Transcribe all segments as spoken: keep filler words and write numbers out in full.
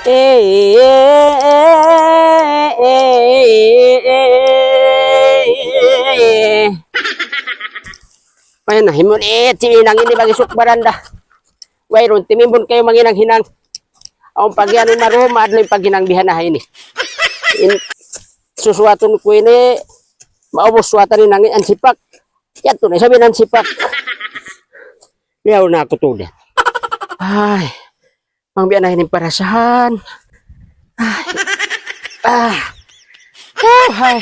Mayan na, himun, eh, timinang ini bang isuk baranda. Wayruun, timimbun kayu manghinang-hinang. Awn pagyan marum, adlaw in paghinang bihan na ini. In, susuwatun ku ini, maubus suwatan ini nangin ansipak. Yadtu na isab in ansipak. Liyaw na aku tuud yan. Ay, bang biya' na ini in parasahan. Ay. Ah. Oh, ay.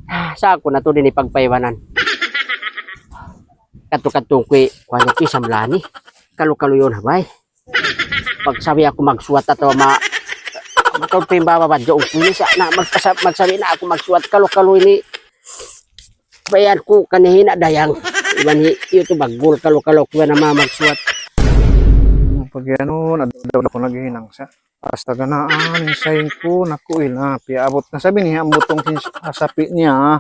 Ah, sa' aku na tuud ini pagpaibanan. Kadtu-kadtu ku, kuwan ku, samlani. Kalu-kalu yaun ha bay. Pagsabi aku magsuwat atawa ma-, mataud pa in baba badja' ku ini sa' na magkasa-, magsabi na aku magsuwat, kalu-kalu ini. Bayad ku kanihina dayang. Iban hi-, yadtu baggul, kalu-kalu ku na mamagsuwat. Pag-anu, nadaw na aku naghihinang sa'. Astaga na, ah, in saying ku, naku, ila, piyaabut na sabi niya, ang butong sin-, ah, sapi niya.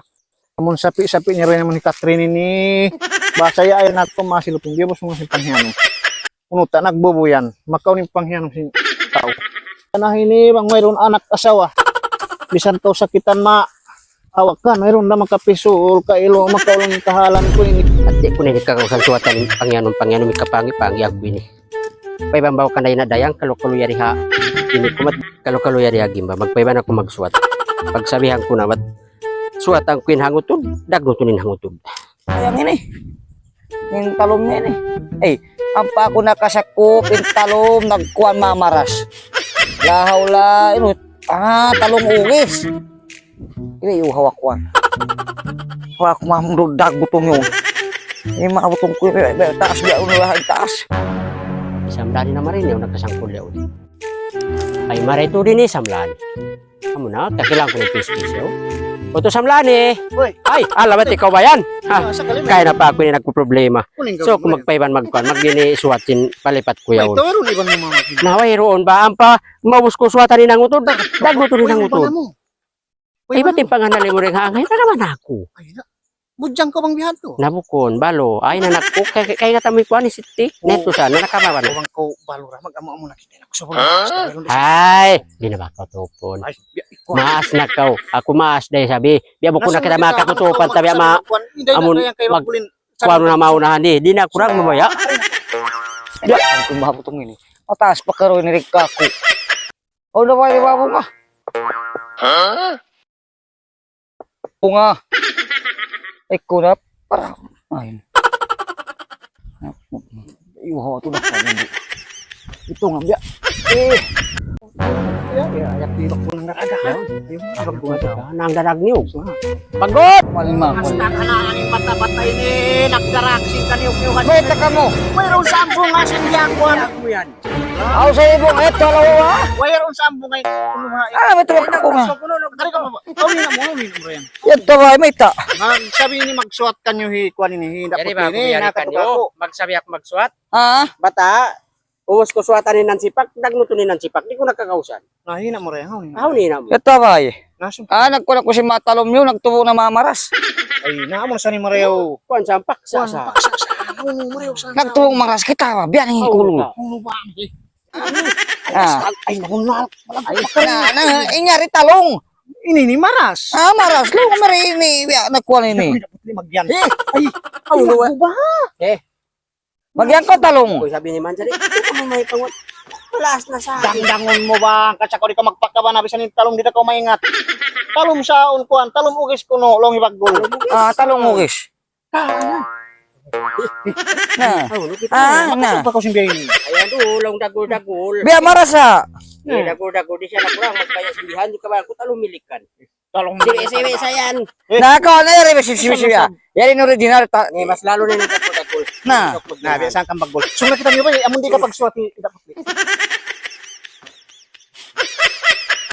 Amun sapi, sapi niya rin naman ni Catherine ini. Basa ya, ay, naku, masi lupin, di ba, sumasin panghiyanong? Unu ta, nagbubuyan, makaw ni panghiyanong sin tau. Kana ini, bang mayroon anak asawa. Bisan kaw sakitan ma, hawakan, mayroon na makapisul, kailo, makaulong kahalan ku ini. Ati ku na ini kakausan suwatan, panghiyanong, panghiyanong, mikapangi-pangi aku ini. Paibambaw ka na ina dayang, kalu-kalu yari ha. Ini kumat, kalu-kalu yari ha gimba. Magpaiban aku magsuwat. Pagsabihan ku na, mat, suwatan ku in hangutun, dagnutun in hangutun. Sayang ini. In talum ini. Eh, ampa aku nakasakup, in talum, nagkuan mamaras. La hawla, inu, ah, talum ugis. Ini yu hawak kuwan. Hawak kuwan, dagbutun yu. Ini ma butun ku, be, be, taas, be, unu, taas. Samlani na marin yaun, nagkasangkul yaun. Ay, maray tuud ini, samlani. Amu na, kakilahan ku na in pispis yaun. Utu, samlani. Uy. Ay, ala, ba't ikaw ba yan? Ha? Kaya na pa aku ini nagpuproblema. So, aku magpaiban magkuan, magini suwat sin palipat ku yaun. Uy, turu, iban mu mamagin. Na, wayruun ba? Ampa, maubus ku suwatan in hangutun. Dagnutun in hangutun. Ay, ba't in panganali mu rin ha? Ay, nakaman aku. Ay, na. Bujang ka bang bihan tu? Na bukun, balu. Ay, nanak ku, kay, kay, kay nga tamu kuan ni siti. Neto sa, nanak ka ba, ano? Bang ko balu ra, mag-amu-amu na kita. Naku, sabon. Ay, di na ba ka tupon? Ay, biya', ikuan. Maas na kaw. Aku maas day sabi. Biya' bukun na kita makatutupan, tabi ama. Amun, mag-, kuan na maunahan di. Di na kurang mo ba ya? Biya', aku mabutong ini. Mataas pa karu ini rin ka aku. O, dapat di ba bunga? Ha? Bunga. Ikaw na, para, ay. Iyo, hawa tu na. Ito nga, biya'. Eh. Ya, ya, ya, pilok ko ng daraga. Ayun, pilok ko ng daraga. Nang darag niyo. Pagod! Malima. Basta ka na, ang bata-bata ini, nagdarag, sing kaniyok-niyok. May taka mo. Mayroon sa ambong, asan diyan ko, anak mo yan? Aw, sa ibong, eto, alawa, ha? Wayruun sa ambong ay, kunuha, eh. Ah, may tawag ko nga. Dari ka pa ba? Ikaw, nina mo, nina mo yan. Yan, tawag, may ta. Magsabi ini, magsuwat kanyo, hi, kuwan ini, hi, dapot ini, nakatuka ko. Magsabi ako magsuwat? Ha? Bata, ubus ku suwatan in ansipak, dagnutun in ansipak, di' ku na kakausan. Nahina mu rin, haw, nina. Haw, nina mu. Ito ba, eh? Nasun. Ah, nagkuha ko si Matalom yun, nagtubo na mamaras. Ay, na mo sa ni Mario. Kuwan sa paksa sa. Paksa sa. Ano, Mario sa. Nagtubo maras kita, ba? Biyan ang kulo. Ano ba, eh? Ah. Ay, naku, na. Ay, na, na, inyari talong. Ini ni maras. Ah, maras lo, mari ini, biya', nagkuha ini. Ay, ay, ay, ano ba? Eh. Magyan ko talong. Uy, sabi ni Manjari, ito mo may pangun-, malas na sa akin. Dangdangon mo ba? Kasi ako di ka magpakaba na bisan yung talong, di na ka maingat. Talong sa unkuan, talong ugis kuno, long ibaggol. Ah, talong ugis. Ah, na. Ah, na. Makatumpa ko simbihan ini. Ayan, do, long dagol-dagol. Biya' marasa. Eh, dagol-dagol, di siya na kurang, magkaya simbihan, di ka ba ako talong milikan? Talong siwi-siwi sa yan. Eh. Na, ako, na, yari, siwi-siwi, siwi, ah. Yari in original, ta-, eh, mas lalo na yung dakul-dakul. Na. Na, biya' sa kang baggol. So, nakita niyo ba, eh, amun di ka pagsuwati, dapat, eh.